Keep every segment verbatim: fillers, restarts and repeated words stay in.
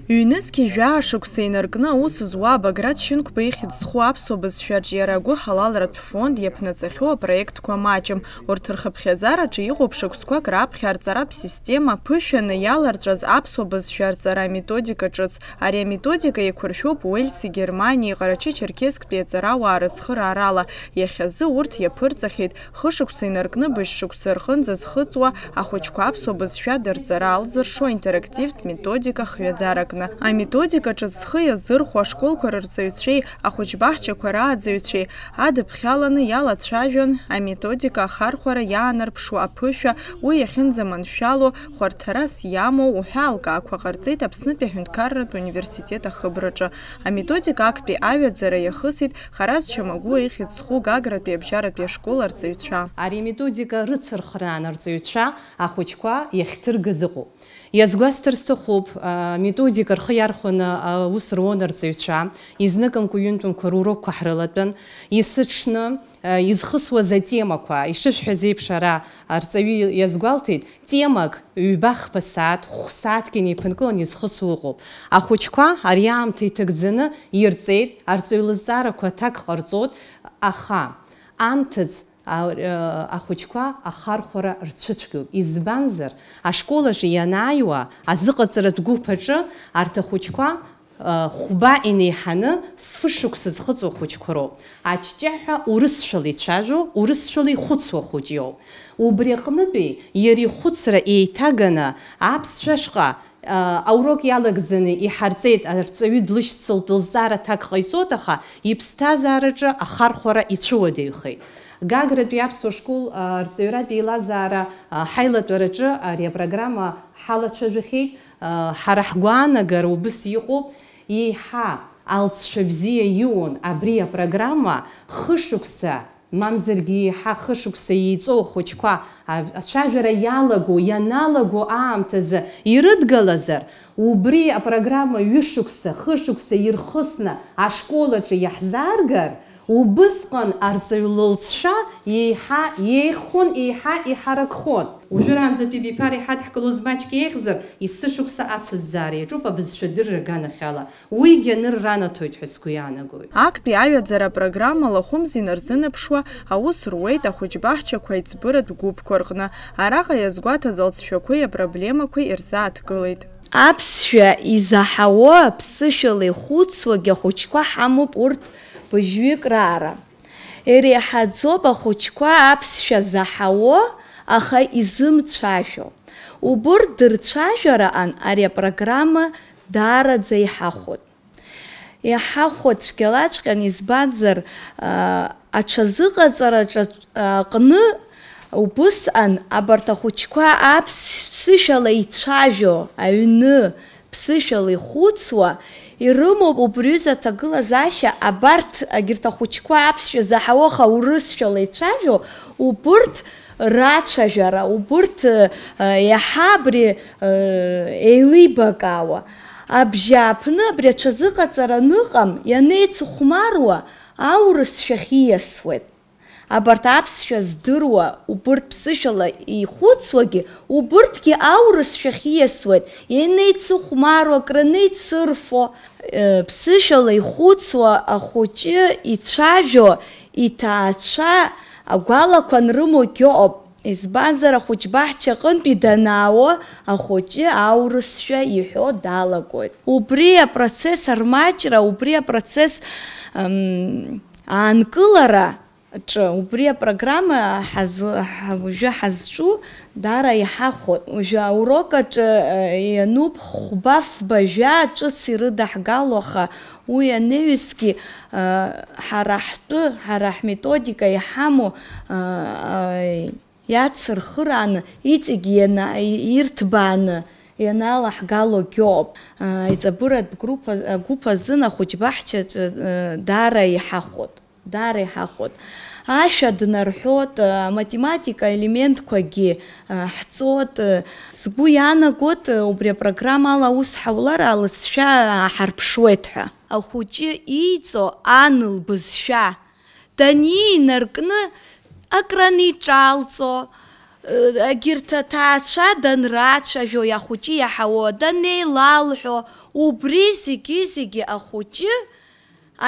Ҩнызқьи жәаа шықәса инаркны аус зуа Баграт Шьынқәба ихьӡ зху аԥсуа бызшәа аҿиара агәыҳалалратә фонд иаԥнаҵахьоу апроектқәа маҷым. Урҭ рхыԥхьаӡараҿы иҟоуп шықәсқәак раԥхьа арҵаратә система ԥышәаны иаларҵәаз аԥсуа бызшәа арҵара аметодика ҿыц. Ари аметодика еиқәыршәоуп Уельси, Германиеи Ҟарачы-Черкессктәи аҵарауаа рыцхыраарала. Иахьазы урҭ иаԥырҵахьеит хышықәса инаркны быжь шықәса рҟынӡа зхыҵуа ахәыҷқәа аԥсуа бызшәа дырҵара алзыршо интерактивтә методика хҩаӡаракны. Аметодика ҿыц зхы иазырхәо ашколқәа рырҵаҩцәеи ахәыҷбаҳчақәа рааӡаҩцәеи адыԥхьаланы иалацәажәон аметодика ахархәара иаанарԥшуа аԥышәа, уи иахьынӡаманшәало, хәарҭарас иамоу уҳәа алкаақәа ҟарҵеит Аԥснытәи аҳәынҭқарратә университет ахыбраҿы. Аметодика актәи аҩаӡара иахысит Хараз Чамагәуа ихьӡ зху Гагратәи абжьаратәи ашкол арҵаҩцәа. Ари аметодика рыцырхраан арҵаҩцәа ахәыҷқәа иахьҭыргаз ыҟоуп. Иазгәасҭар сҭахуп, аметодика рхы иархәаны аус руан арҵаҩцәа, изныкымкәа ҩынтәымқәа рурокқәа ҳрылатәан, есыҽны, изхысуаз атемақәа, ишышәҳәаз еиԥш, ара арҵаҩы иазгәалҭеит, темак ҩба-хԥа сааҭ, хә-сааҭк инеиԥынкыланы изхысуа ыҟоуп. Ахәыҷқәа ари аамҭа иҭагӡаны ирҵеит, арҵаҩы лызҵаарақәа аҭак ҟарҵоит, аха анҭыҵ А-, ахәыҷқәа ахархәара рцәыцәгьоуп. Избанзар, ашкол аҿы ианааиуа, азыҟаҵаратә гәыԥ аҿы арҭ ахәыҷқәа, а, хәба инеиҳаны фышықәса зхыҵуа хәыҷқәа роуп. Аҷҷаҳәа урысшәала ицәажәо, урысшәала ихәыцуа хәыҷ иоуп. Убри аҟнытәи иара ихәыцра еиҭаганы аԥсшәа ашҟа Аурок иалагӡаны иҳарҵеит, арҵаҩы длышьцылт, лызҵаара аҭак ҟаиҵоит, аха иԥсҭазаараҿы ахархәара ицәыуадаҩхеит. Гагратәи аԥсуа школ арҵаҩратә еилазаара ҳаилатәараҿы ари апрограмма ҳалацәажәахьеит. Ҳара ҳгәаанагара убыс иҟоуп, еиҳа алҵшәа бзиа иуан абри апрограмма хышықәса мамзаргьы еиҳа хышықәса еиҵоу ахәыҷқәа, а-, ацәажәара иалаго, ианалаго аамҭазы ирыдгалазар, убри апрограмма ҩышықәса, хышықәса ирхысны ашкол аҿы иаҳзааргар, убысҟан арҵаҩ лылҵшәа еиҳа еиӷьхон, еиҳа иҳаракхон. Уажәраанӡатәи абиԥара иҳадҳкылоз маҷк еиӷьзар, есышықәса ацыӡаара иаҿуп абызшәа адырра аганахьала. Уигьы анырра анаҭоит ҳәа сгәы иаанагоит. Актәи аҩаӡара апрограммала хәымз инарзынаԥшуа аус руеит ахәыҷбаҳчақәа аиҵбыратә гәыԥқәа рҟны. Араҟа иазгәаҭаз алҵшәақәеи апроблемақәеи ирзааҭгылеит. Аԥсшәа изаҳауа, аԥсышәала ихәыцуагь ахәыҷқәа ҳамоуп, урҭ быжьҩык раара. Иреиҳаӡоуп ахәыҷқәа аԥсшәа заҳауа, аха изымцәажәо. Убырҭ дырцәажәараан ари апрограмма даараӡа иҳахәоит. Иҳахәо цәгьалаҵәҟьан, избанзар, аа, аҽазыҟаҵараҿ аҟны убысҟан абарҭ ахәыҷқәа аԥс-, ԥсышәала ицәажәо, аҩны ԥсышәала ихәыцуа, ирымоуп убри рзы аҭагылазаашьа, абарҭ, агьырҭ ахәыҷқәа аԥсшәа заҳауа, аха урысшәала ицәажәо, убырҭ рацәажәара, убырҭ, э, иаҳа абри, э, еилибакаауа. Абжьааԥны абри аҽазыҟаҵара аныҟам, ианеицыхәмаруа, аурысшәахь ииасуеит. Абарҭ аԥсшәа здыруа, убырҭ ԥсышәала ихәыцуагьы, убырҭгьы аурысшәахь ииасуеит, ианеицыхәмаруа, акранеицырфо. Э, ԥсышәала ихәыцуа ахәыҷы ицәажәо, иҭаацәа агәалақәа анрымоугьы ыҟоуп. Избанзар, ахәыҷбаҳча аҟынтәи данаауа, ахәыҷы аурысшәа иҳәо далагоит. Убри апроцесс армаҷра, убри апроцесс, м, аанкылара аҿы, убри апрограмма ҳаз-, ҳа-, уажәы ҳазҿу даара иҳахәоит. Уажәы аурок аҿы, э, иануп хәба-фба жәа ҿыц ирыдаҳгало, аха уи анаҩсгьы, э, ҳара ҳтәы, ҳара ҳметодика иҳамоу, э, э, иацырхырааны, иҵегь иана-, ирҭбааны ианалаҳгалогьы ауп. Э, аиҵабыратә группа, агәыԥ азын ахәыҷбаҳчаҿы, э, даара иҳахәот. Даара иҳахәот. Ашәа днарҳәот, аматематика елементқәагьы, а, ҳҵот. Сгәы иаанагот, убри апрограммала аус ҳаулар, алҵшәа ааҳарԥшуеит ҳәа. Ахәыҷы ииҵо ан лбызшәа даниинаркны, акраниҿалҵо, Егьырҭ аҭаацәа данрацәажәо, ахәыҷы иаҳауа данеилалҳәо, убри зегьы-зегьы ахәыҷы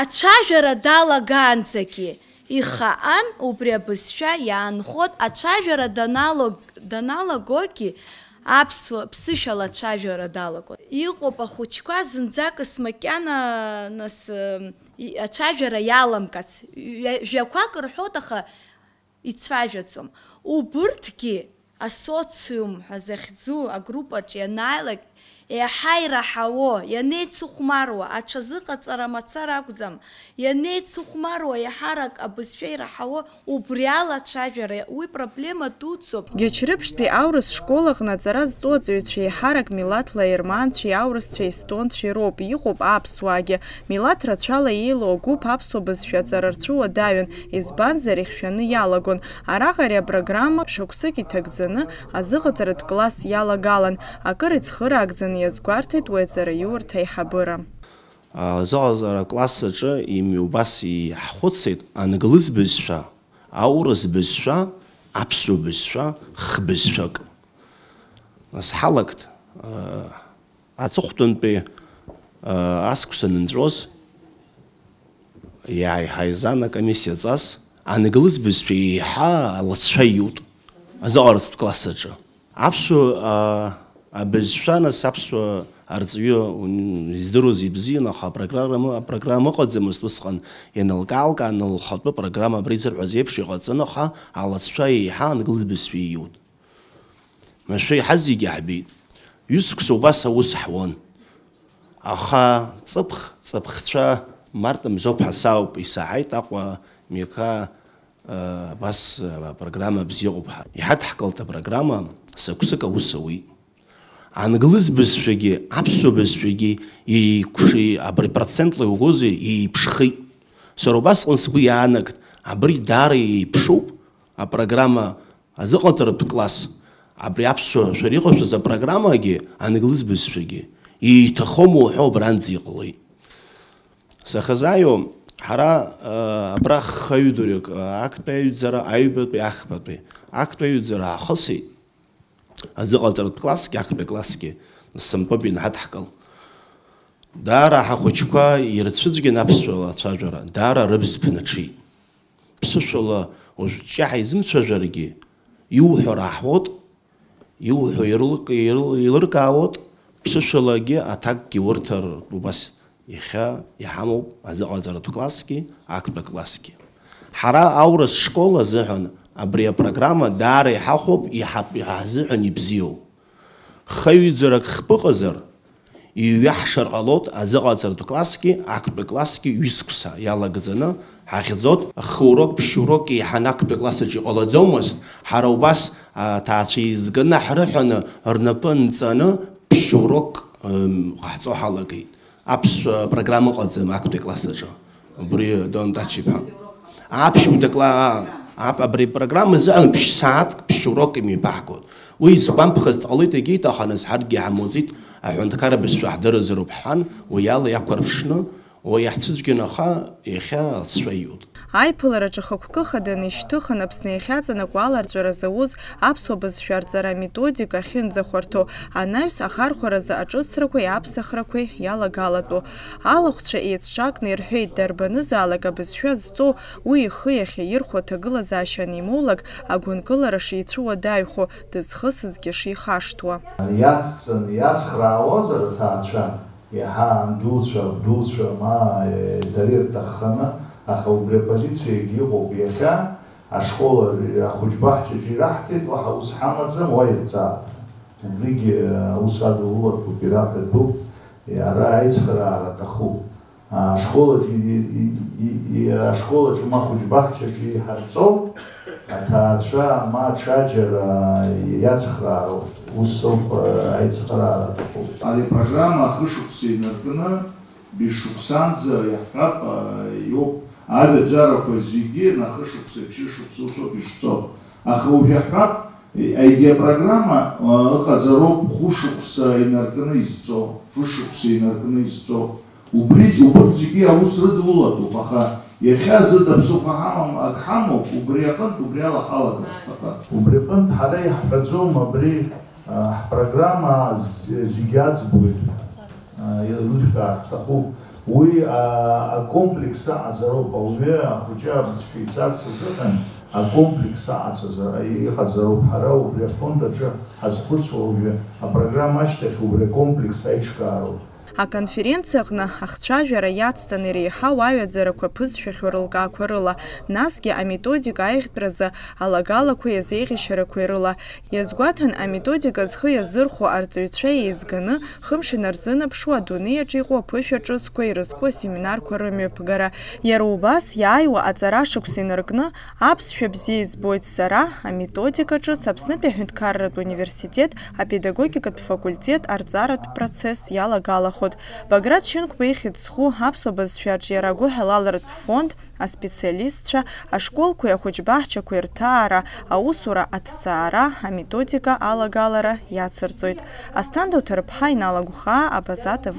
ацәажәара далагаанӡагьы ихаан, убри абызшәа иаанхот, ацәажәара даналог-, даналагогьы аԥсуа ԥсышәала ацәажәара далагон. Иҟоуп ахәыҷқәа зынӡакыс макьана, нас, ы, и-, ацәажәара иаламгац. Ҩа-, жәақәак рҳәот, аха ицәажәаӡом. Убырҭгьы асоциум ҳәа захьӡу агруппаҿ ианааилак, еиҳа ираҳауо, ианеицыхәмаруа, аҽазыҟаҵара мацара акәӡам, ианеицыхәмаруа, еиҳарак абызшәа ираҳауо, убри ала ацәажәара, уи проблема дуӡӡоуп. Гьачрыԥшьтәи аурыс школ аҟны аҵара зҵоу аҵаҩцәа еиҳарак милаҭла аерманцәеи аурысцәеи естонцәеи роуп, иҟоуп аԥсуаагьы. Милаҭ рацәала еилоу агәыԥ аԥсуа бызшәа аҵара рцәыуадаҩын, избанзар, ихьшәаны иалагон. Араҟа ари апрограмма шықәсык иҭагӡаны азыҟаҵаратә класс иалагалан, акыр ицхыраагӡаны иазгәарҭеит уи аҵараиурҭа аиҳабыра. Азыҟаҵара класс аҿы ими-, убас иҳхәыцит англыз бызшәа, аурыс бызшәа, аԥсуа бызшәа, хбызшәак. Нас ҳалагт, а, аҵыхәтәантәи, а, асқәса анынҵәоз, иааиҳаизан акомиссиа ҵас, англыз бызшәа еиҳа алацәа иут азыҟаҵаратә класс аҿы. Аԥсуа, а, абызшәа, нас, аԥсуа арҵаҩы уни-, издыруаз ибзиан, аха апрограмма, апрограмма ыҟаӡамызт усҟан, ианылкаалкааны лхатәы программа абра изырҳәаз еиԥш иҟаҵан, аха алацәа еиҳа англыз бызшәа иут. Машәыр еиҳа зегьы ҳбеит. Ҩысықәса убас аус ҳуан. Аха ҵыԥх, ҵыԥхцәа март мзоуп ҳәа сауп, исаҳаит Аҟәа Миқәа, э, абас, э, программа бзиа ыҟоуп ҳәа. Иҳадҳкылт апрограмма, сықәсык аус ауеит. Англыз бызшәагьы, аԥсуа бызшәагьы еиқәши-, абри процентла иугозеи, еиԥшхеит. Сара убасҟан сгәы иаанагт, абри даара еиԥшуп, апрограмма азыҟаҵаратә класс, абри аԥсуа шәара иҟашәҵаз апрограммагьы, англыз бызшәагьы, иҭахома уҳәо абранӡа иҟалеит. Сахьазааиуа, ҳара, а, абра ххаҩы дурҩык, а, актәи аҩӡара, аҩбатәи, ахԥатәи, актәи аҩӡара аахысит, азыҟаҵаратә классгьы, актәи аклассгьы, сынтәоуп ианҳадҳкыл. Даара ҳахәыҷқәа ирцәыцәгьан аԥсуала ацәажәара, даара рыбз ԥнаҽит. Ԥсышәала уажә ҿҿаҳа изымцәажәаргьы, иуҳәо раҳауеит, иуҳәо ирылк-, ирыл-, еилыркаауеит, ԥсышәалагьы аҭакгьы урҭар убас иахьа иҳамоуп азыҟаҵаратә классгьы, актәи аклассгьы. Ҳара аурыс школ азыҳәан абри апрограмма даара иҳахәоуп, иҳа-, иҳазыҳәан ибзиоуп. Хыҩӡарак хԥыҟазар, иҩаҳшар ҟалоит азыҟаҵаратә классгьы, актәи классгьы ҩысықәса иалагӡаны ҳахьӡоит. Хы-урок, ԥшьурок еиҳаны актәи класс аҿы иҟалаӡомызт. Ҳара убас аҭаацәа еизганы ҳрыҳәаны, рнапы нҵаны, ԥшьурок, м, ҟаҳҵо ҳалагеит. Аԥсуа программа ыҟаӡам актәи класс аҿы. Убри Дон Дач-иԥа. Аԥшьҩы докла-, ап-, абри апрограмма азыҳәан ԥшь-сааҭк, ԥшь-урок имеибаҳгоит. Уи изгәамԥхаз дҟалеит, егьиҭахыназ ҳарҭгьы ҳамуӡеит, аҳәынҭқарра бызшәа ҳдырызароуп ҳҳәан, уи ала иақәырԥшны, уи иаҳцәыцәгьан, аха иахьа алҵшәа ииут. Аиԥылараҿы хықәкы хаданы ишьҭыхын, Аԥсны иахьаҵанакуа аларҵәара зауз аԥсуа бызшәа арҵара аметодика ахьынӡахәарҭоу, анаҩс ахархәаразы аҿыцрақәеи аԥсахрақәеи иалагалатәу. Алахәцәа еицҿакны ирҳәеит, дарбанызаалак абызшәа зҵоу, уи ихы иахьаирхәо аҭагылазаашьа анимоулак, агәынкылара шицәыуадаҩхо, дызхысызгьы шихашҭуа. Иацҵаны иацхраауазар аҭаацәа, иаҳа андуцәа, абдуцәа, ма, е, дара ирҭахханы, аха убри апозициагьы ыҟоуп иахьа, ашкол ахәыҷбаҳчаҿы ираҳҭеит, уаҳа ус ҳамаӡам, уа ирҵаап. Убригьы аус адулартәуп, ираҳәатәуп, ара аицхыраара аҭахуп. Ашколаҿы и-, и-, и-, и-, ашколаҿы ма хәыҷбаҳчаҿы иҳарҵоуп, аҭаацәа ма ҽаџьара иацхраароуп, ус ауп, аицхыраара аҭахуп. Ари апрограмма ахышықәса инаркны, быжь шықәсанӡа иаҳҳәап, а, иоуп, аҩаӡарақәа зегьы нахышықәса, ԥшьышықәса усоуп ишцо. Аха уажә иаҳҳәап, егьи апрограмма, а, ыҟазароуп хәышықәса инаркны изцо, фышықәса инаркны изцо. Убри, убырҭ зегьы аус рыдулатәуп, аха Иахьа зыда ԥсыхәа ҳамам, ак ҳамоуп, убри аҟынтә убри ала ҳалагар ҳҭахын. Убри аҟынтә ҳара иаҳҳәаӡом абри, а, ҳпрограмма з-, зегьы аӡбуеит ҳәа, а, еилышәкаар ҳҭахуп. Уи, а, акомплекс аҟаҵароуп, ауаҩы ахәыҷы абызшәа иҵарц азыҳәан акомплекс аҟаҵазар-, иҟаҵароуп. Ҳара убри афонд аҿы ҳазхәыцуа уажәы апрограмма ашьҭахь убри акомплекс аиҿкаароуп. Аконференциаҟны ахцәажәара иацҵаны иреиҳау аҩаӡарақәа ԥызшәахьоу рылкаақәа рыла, насгьы аметодика аиӷьтәразы алагалақәеи азеиӷьашьарақәеи рыла. Иазгәаҭан, аметодика зхы иазырхәо арҵаҩцәа еизганы, хымш инарзынаԥшуа адунеи аҿы иҟоу аԥышәа ҿыцқәа ирызку асеминарқәа рымҩаԥгара. Иара убас, иааиуа аҵара шықәса инаркны, аԥсшәа бзиа избоит сара, аметодика ҿыц Аԥснытәи аҳәынҭқарратә университет апедагогикатә факультет арҵаратә процесс иалагалахоит. Баграт Шьынқәба ихьӡ зху аԥсуа бызшәа аҿиара агәыҳалалратә фонд аспециалистцәа, ашколқәеи ахәыҷбаҳчақәеи рҭаара, аусура аҭҵаара, аметодика алагалара иацырҵоит. Асҭанда Уҭарԥҳа, Инал Агәхаа, Абаза Т В.